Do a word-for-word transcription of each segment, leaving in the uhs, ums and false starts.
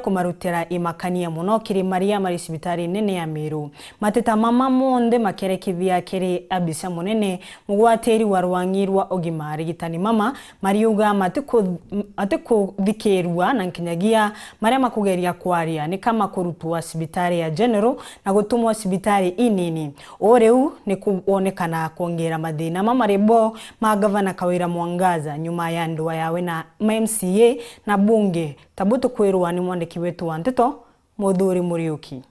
kumarutira imakania mono kiri maria mari cibitari nene ya Meru. Mateta mama monthe makerekithia kiri abisa munene mugwatiri wa rwang'i rwa ugima, arigitani mama mariuga matiku-, matikuthikirua na nkinyagia maria makugeria kwaria ni kama kurutwa cibitari ya General na gutumwa cibitari inini. Uu riu ni kuonekana kwongeera mathina ma marebo ma Gavana Kawira Mwangaza nyuma ya ndua yawe na ma M C A na bunge, ta bu tukwirwa ni mwandiki wetu wa nteto, Muthuri Muriuki.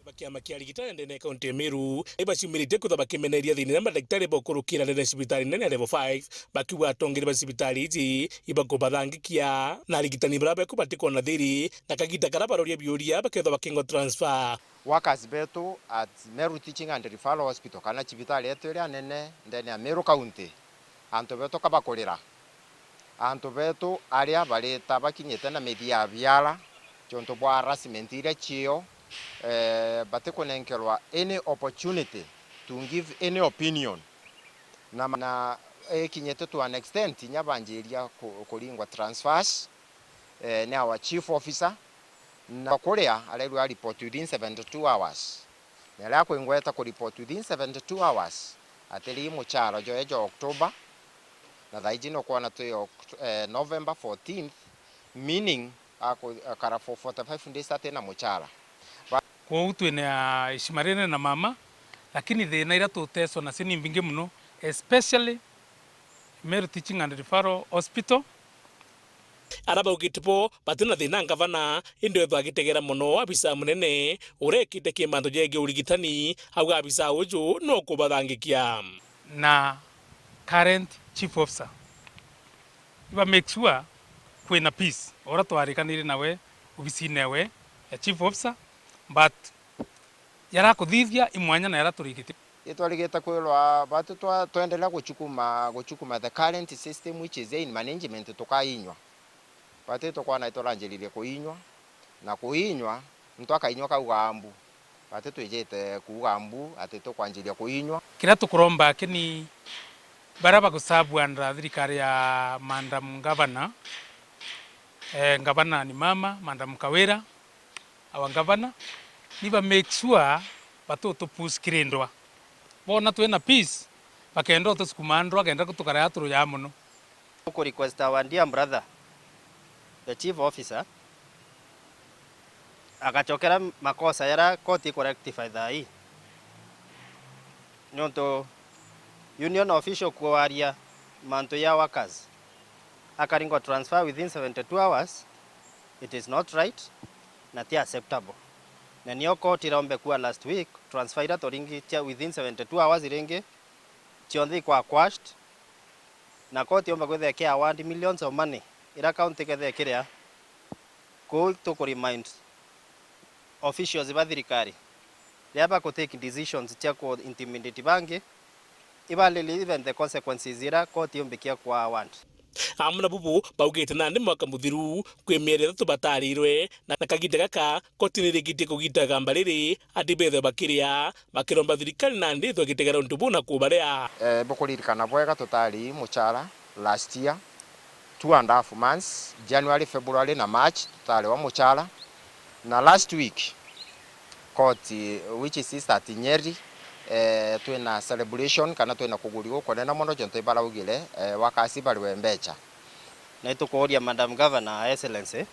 Ba kiama kia arigitani ndene ya kaunti ya Meru, ni baciumiritie kwithwa bakimeneria thina iria madagitari baukurukira ndene ya cibitari nene ya level five, bakiuga atongeri ba cibitari iji ibakubathangikia, na arigitani baria beku batikona thiri, na kagita karia baroria biuria bakethwa bakingwa transfer. Workers betu at Meru Teaching and Referral Hospital, kana cibitari yetu iria nene ndene ya Meru County, antu betu ka bakurira. Antu betu aria barita bakinyite na mithia ya biara, ciontu bwa harassment iria cio, eh, batikunenkerwa any opportunity to give any opinion. Na, na ikinyite to an extent, inya banjiria ku-, kuringwa transfers, eh, ni our chief officer, na kuria arerwa report within seventy-two hours. Na riria akwingweta ku report within seventy-two hours, atiri muchara joe jwa October, na thaiji nukwona twi Oct-, eh, November fourteenth, meaning aku-, akara for forty-five days atina muchara. Ba- Kwou twina heshima rinene na mama, lakini thina iria tuteswa nacio ni mbingi mono, especially Meru Teaching and Referral Hospital. Ara baugite bo batina thina ngavana, indi wethwa agitegera mono abisa munene uria ekite kimanto jegie urigitani, auga abisa uju no kubathangikia. Na current chief officer, iba make sure kwina peace, ura twarikanire nawe obisine ewe ya chief officer, but yarakuthithia i mwanya na yaria turigite. Itwarigite kwirwa batu twa-, twendelea guchukuma, guchukuma the current system which is in management tukainywa. Batu tukwana ituranjiririe kuinywa, na kuinywa, muntu akainywa kauga mbu. Batu twijite kuuga mbu ati tukwanjiria kuinywa. Kiria tukuromba kini baria bagusabu under thirikari ya Madam Governor, eh, Governor ni mama, Madam Kawira, our governor, ni ba make sure batutu push kiri ndwa. Bona twina peace, bakenda utusukuma ndwa, kenda gutukaraa turuyaa mono. Ku request our dear brother, the chief officer, agachokera makosa yara koti iku rectify thaa ii. Niuntu union official kwaria mantu ya workers, akaringwa transfer within seventy-two hours, it is not right na ti acceptable. Na nio court irombe kuwa last week, transfer iria turingi cia within seventy-two hours iringi cionthe ikwa quashed, na court yomba kwithia ikia award millions of money iria county ikethia ikiria. Kuu tuku remind officials ba thirikari, riria baku take decisions cia ku intimidate bangi, evaluate even the consequences iria court yumbikia kwa award. Amwe na bubu baugite nandi mwaka muthiru kwi mieri ithatu batarirwe, na, na kagita gaka koti nirikitie kugita igamba riri ati bethwe bakiria, bakiromba thirikari nandi ithwe igitegera untu buu na kubarea. Eh, bukuririkana bwega tutari muchara last year, two and a half months, January, February na March, tutariwa muchara. Na last week, court, which is at Nyeri, eh, twina celebration kana twina kuguri gukunene mono, jontu ibaraugire, eh, wakasi bariwe mbecha. Na itukuuria Madam Governor, Excellency,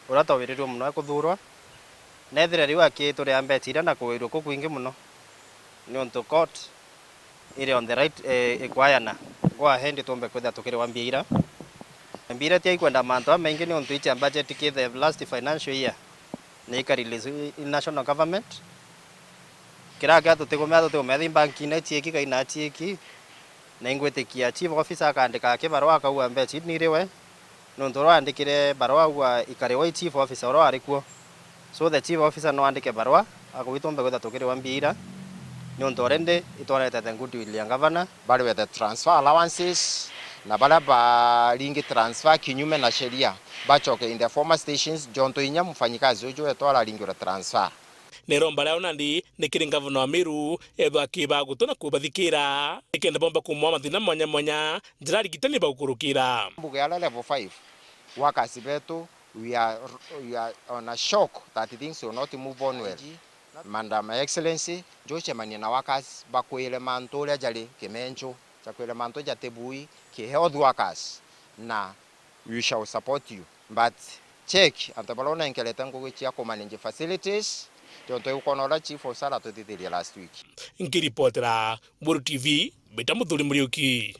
uria twawirirue mono akuthurwa, nethire riu akituria mbecha iria na kuwirua kukwingi mono, niuntu court iri on the right, eh, ikwayana go ahead tumbe kwithira tukiriwa mbia ira. Mbia ira tia ikwenda mantu amaingi niuntu ichia budget ki the last financial year ni ika release i, i national government. Kira kia tutikumea tutikumea thi bankine chiiki kaina chiiki, na ingwitikia chief officer akaandika kibarua akauga mbecha ii niriwe. Nontu uria waandikire barua auga ikariwa i chief officer uria wari kuo. So the chief officer no aandike barua, akauga itumbe kwithirwa tukiriwa mbia ira, nontu already itwarete the goodwill ya governor. Bariwe the transfer allowances, na baria baringi transfer kinyume na sheria, bachoke in their former stations, jontu inya mfanyikazi uju wetu araringirwe transfer. Neromba riao nandi ni kiri ngavana wa Meru ethwa akibaa gutu na kubathikira, nikenda bomba kumwa mathina mwanya mwanya njira arigitani baukurukira. Mbuge ala level five, workers betu, We are, we are on a shock that things will not move on well. Madam Excellency, njucemanie na workers bakwire mantu uria jari kimenchu, jakwire mantu jatibui ki health workers, na we shall support you. But check antu baria unenkerete ngugi cia kumanage facilities, tontu ukwona uria Chief Osara atuthithirie last week. Nkiripotera Mburu T V, mbita Muthuri Muriuki.